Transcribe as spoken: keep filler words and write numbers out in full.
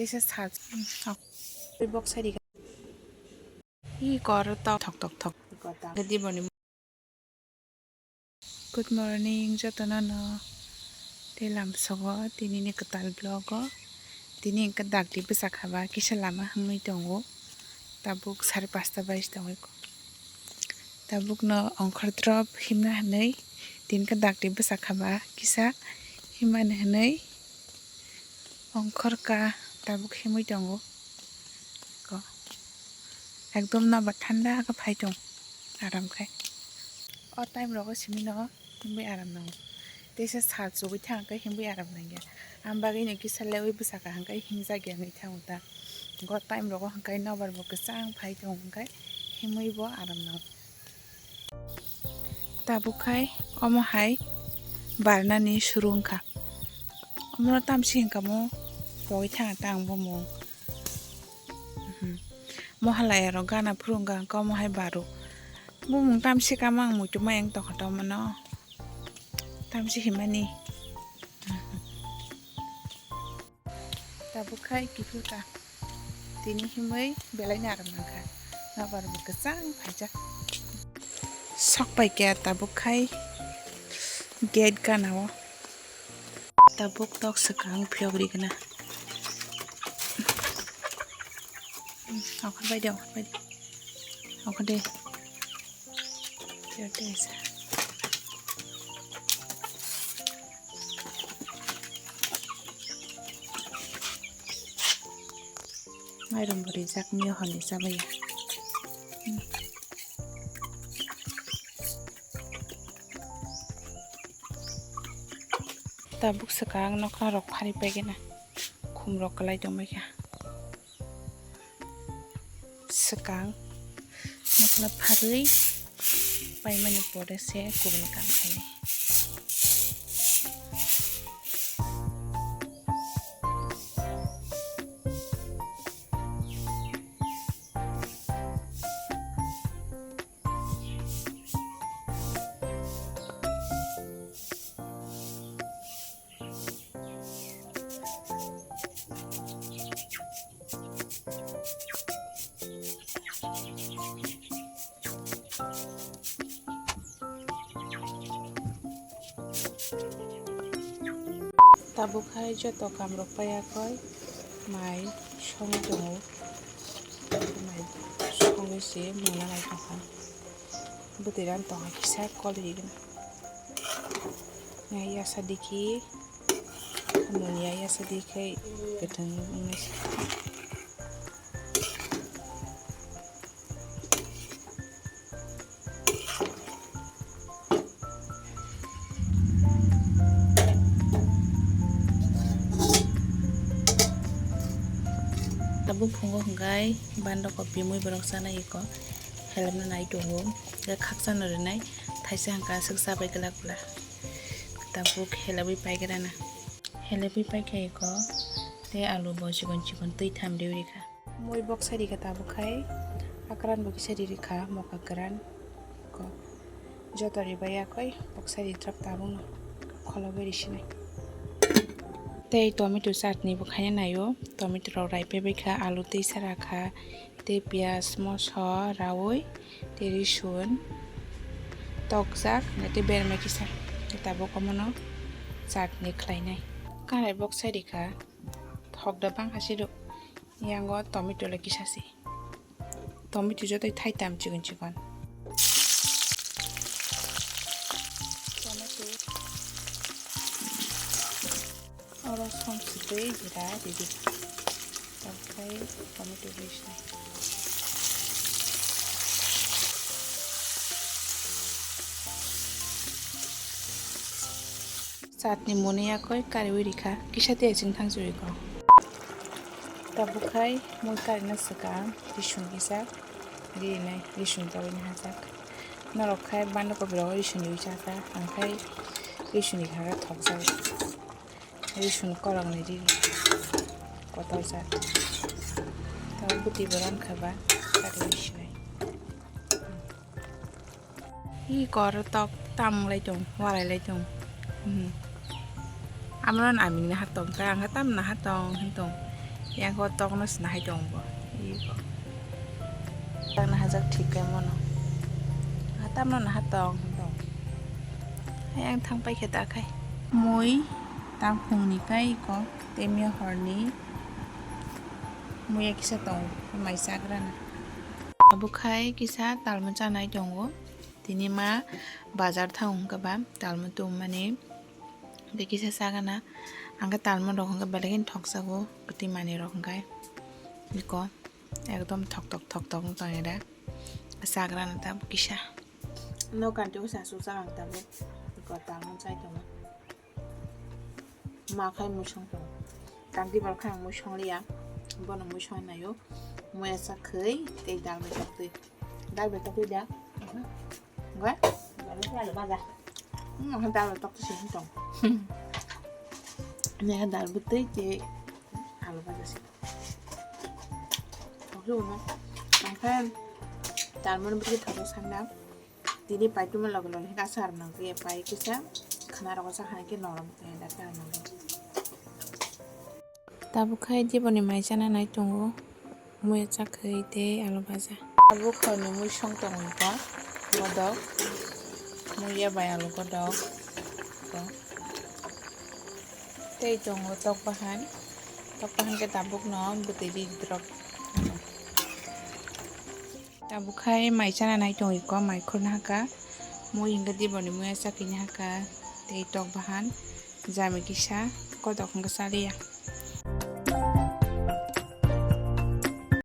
Teisa sal. Tok. Bok sari. Hi kor tok tok tok tok. Di boni. Good morning jotono no. Tei lamsogo tini ni kwtal vlog o. Tini hwnkhe dakti bwsa khaba kisa lama hwnwi tongo. Tabuk sare pasta bai tongwi. Tabuk no ongkhor drop himna hwnwi tini khe dakti bwsa khaba kisa himani hwnwi ongkhor ka tabuk himwi tongo. Ko ekdom nobar thanda khe phai tong aram khai. O time rogo simi no himwi aram nango. Teisa sal chugwi thang khe himwi aram nangya. Am bagwi no kisa lewi bwsa kaham khe himjak ya wngwi thango ta. Go time rogo hwnkhe nobar bo kwchang phai tong hwnkhe himwi bo aram nango. Tabuk khai omo hai barnani suru wngkha. Omo tamsi hwnkha mo pogwi thang tang bumung. Mhm. Mohalaya rok gana phuru wngkha hwnkhe omo hai baru. Bumung tamsi kama ang muitu mayang tongkha tongmano. Tamsi himani. Tabuk khai kiphilka. Tini himwi belai naram nangkha. Nobar bo kwchang phaijak. Sok pai khe tabuk khai gate gana o. Tabuk tok swkang phiyok ri gana. Okhor bai de, okhor bai de. Okhor de. Phiyok de sa. Mairum bo rijak miyo hwnwi chabaiya. Tabuk swkang nokha rok phari paigena khum rok kwlai tongbaikha. Swkang nokla pharwi paimani pore se kubuni kam khainai. Tabuk hai joto kam rok paiya koi mai songwi tongo, mai songwi se mungna nai tongkha, bwtwi ran tongkha kisa kol ri gana. Yasa dikhi, nung ya yasa dikhe kwthwng wngnaisa. Tabuk phungo hwnkhe bandok kopi mui borok chanai eko helamna nai tongo, khakchangno rinai thaisa hwnkhe aswk chabai glak bla. Tabuk helebwi paigrana. Helebwi paikha eko tei alu bo chikon chikon twi tham riwi rikha. Mui boksa rikha tabuk khai akran bo kisa ri rikha moka kwran ko joto ribai yakoi boksa ri trap tabuk no kholobwi risinai. Tei tomato chutney bo khaina naio, tomato rok rai paibai kha, alu twi sara kha. Tei piyaj, moso, raui, tei risun tokjak, tei berma kisa. Tabuk omono chutney khlainai. Karai boksa rikha, thok da bangkha se do. Yango tomato le kisa se. Tomato joto thaitam chikon chikon. Tomato. Oro som sitwi jira ridi. Takhai tomato rwi sinai. Chutney muni yakoi kariwi rikha. Kisa tei chwng thang churiko. Tabuk khai mui karina swkang risun kisa rinai, risun torwi hajak. Norok khai banda kopi rok risun ri chakha, ang khai risun ri kha thokjak. Risun koroknwi riri kotor jak. Tei bwtwi bo rankha ba kari sinai. Hi kor tok tam lai tong, walai lai tong. Hmm. Amron aming na hatong ta, ang tam na hatong, hatong. Yang ko tok no sina hai tong bo. Iko. Tang na hajak thik kai mono. Hatam no na hatong tong. Hai ang thang pai khe ta khai. Mui tang phung ni kai iko. Temia hor ni. Mui ya kisa tong. Mai chagra na. Abo khai kisa talma chanai tongo. Tini ma bazar thang hwnkhe ba talma tum mani. Tei kisa sagana, ang khe talma rok hwnkhe belai kheno thokjago, kwtwi manwi rok hwnkhe. Biko ekdom thoktok thoktok wng tong ere. Chagrana tabuk kisa. No kanti wngsa sujak ang tabuk. Biko talma chai tongo. Ma khai mui song tongo. Tang dibar khai ang mui song liya. Bono mui song naio. Mui asa khwi tei dal bai tok twi. Dal bai tok twi da. Gwa? Dal bai tok twi sing tong. Ne dal bai twi tei alu baja sing. Oke, uno. Ang khai talma ni bwtwi thok sanna. Tini paituma loge loge khe kasa rwnang khe pai kisa khna rogo sa hai khe norom khe da khe rwnang khe. Tabuk khai diboni mai chana nai tongo, muya chakhwi tei alu baja. Tabuk khorni mui song tongo ba, bodok, muya bai alu bodok. Tei tongo tok bahan, tok bahan khe tabuk no bwtwi ri drop. Tabuk khai mai chana nai tong iko, mai khurna haka, mui hingke diboni muya chakini haka, tei tok bahan, jami kisa, kodok hingke chaliya.